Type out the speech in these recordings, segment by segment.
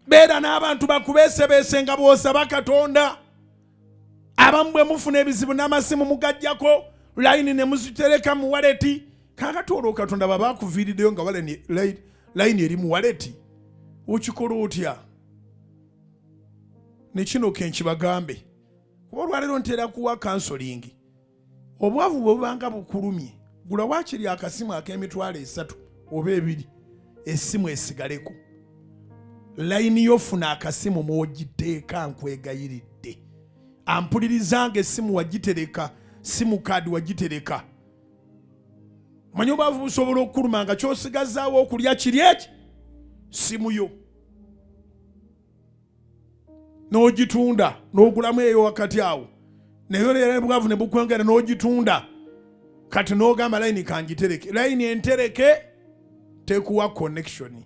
Beera n'abantu bakubeesebeese nga bw'osaba Katonda. Abamu bwe mufuna ebizibu n'amasimu mugajjako, layini ne muzitereka mu waleti. Kaakati olwo Katonda baba akuviiriddeyo nga layini eri mu waleti, okikola otya? Ne kino ke nkibagambe, kuba olwaleero ntera kuwa kansolingi. Obwavu bwe bubanga bukulumye, gula waakiri akasimu ak'emitwalo 3 oba 2, essimu esigaleko. Layini yo funa akasimu mw'ogiteeka. Nkwegayiridde ampuliriza nga essimu wagitereka, SIM card wagitereka. Manyi obwavu busobola okukuluma nga kyosigazaawo okulya kiri eki simu yo, n'ogitunda n'ogulamu eyo wakati awo, naye olera bwavu ne bukwongera n'ogitunda. Kati n'ogamba, layini kangitereke. Layini entereke tekuwa connection.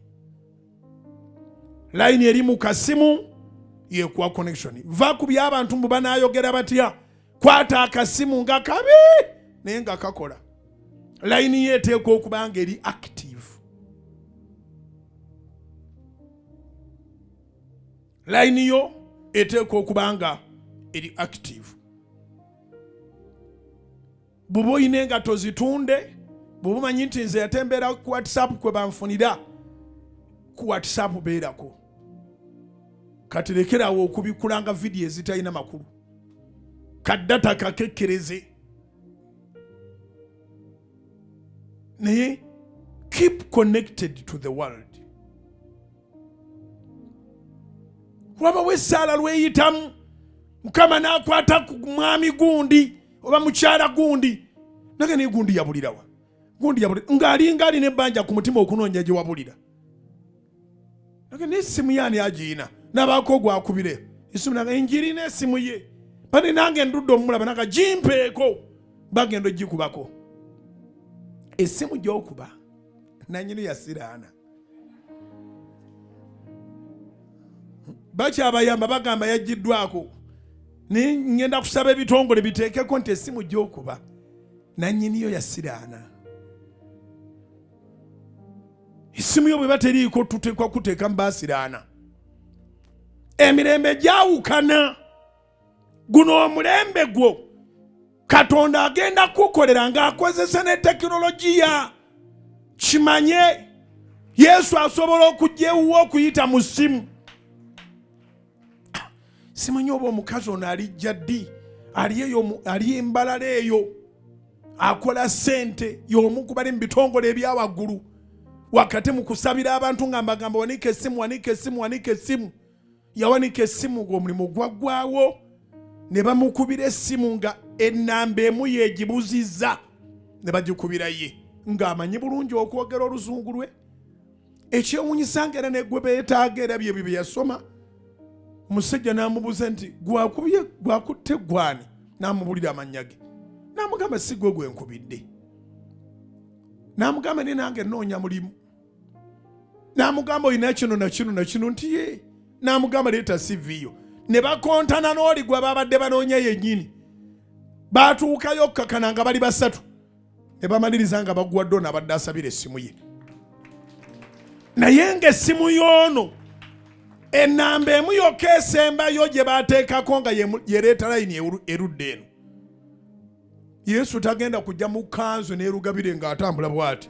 Layini eri mu kasimu yekuwa connection. Va ku by'abantu mbu banaayogera batya. Kwata akasimu nga kabi naye nga kakola. Layini ye eteekwa okuba nga eri active. Layini yo eteekwa okuba nga eri active. Bw'oba olina engato, zitunde. Bw'oba omanyi nti nze ate mbeera ku WhatsApp, kwe banfunira ku WhatsApp, beerako. Kati lekerawo okubikulanga vidiyo ezitalina makulu. Ka data kakekkereze, naye keep connected to the world. Wabawo essaala lweyitamu, Mukama n'akwata ku mwami gundi oba mukyala gundi, nange naye gundi yabulirawa, gundi yabulira, ng'alinga alina ebbanja ku mutima okunoonya gye wabulira. Nange naye essimu yaani agiina, nabaako gwakubire esimu, nange njirina esimu ye bane, nange ndudde omulaba, nanga gimpeeko. Bagenda ogikubako essimu gy'okuba nanyini yasiraana. Bakyabayamba, bagamba yaggiddwako, naye ngenda kusaba ebitongole biteekeko nti essimu gy'okuba nannyiniyo yasiraana. Essimu yo bweba teriiko, tuteekwa kuteeka mu baasiraana. Emirembe gyawukana. Guno omulembe gwo Katonda agenda kukolera ng'akozesa ne tekinologiya. Kimanye Yesu asobola okujja ewuwo okuyita mu ssimu. Simanyi oba omukazi ono alijja ddi. Ali eyo, ali embalala eyo, akola ssente, y'omu ku bali mu bitongole ebya waggulu. Wakati mu kusabira abantu nga mbagamba, "Wanika essimu, wanika essimu, wanika essimu," yawanika essimu ng'omulimu gwaggwawo, ne bamukubira essimu nga ennamba emu yeegibuzizza, ne bagikubira ye ng'amanyi bulungi okwogera oluzungu lwe. Ekyewunyisa nga era negwe beetaaga era byebyo bye yasoma. Omusajja n'amubuuza nti, "Gwakubye, gwakutte gwani?" N'amubulira amannya ge, n'amugamba, "Si gwe gwenkubidde." N'amugamba, "Ne nange nnoonya mulimu." N'amugamba, "Olina kino na kino na kino?" Nti, "Ye." N'amugamba, "Leeta CV yo." Ne bakontana n'oli gwe babadde banoonya yennyini. Batuukayo okkakana nga bali basatu, ne bamaliriza nga baggwadde ono abadde asabira essimu ye, naye ng'essimu y'ono ennamba emu yokka esembayo gye bateekako nga yereeta layini erudde eno. Yesu tagenda kujja mu kanzu n'erugabire ng'atambula bw'ati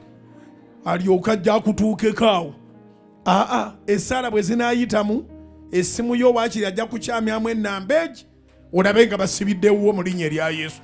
alyoka ajja akutuukeko awo. Aa, essaala bwe zinaayitamu, essimu yo waakiri ajja kukyamyamu ennamba egi, olabe nga basibiddewo mu linnya erya Yesu.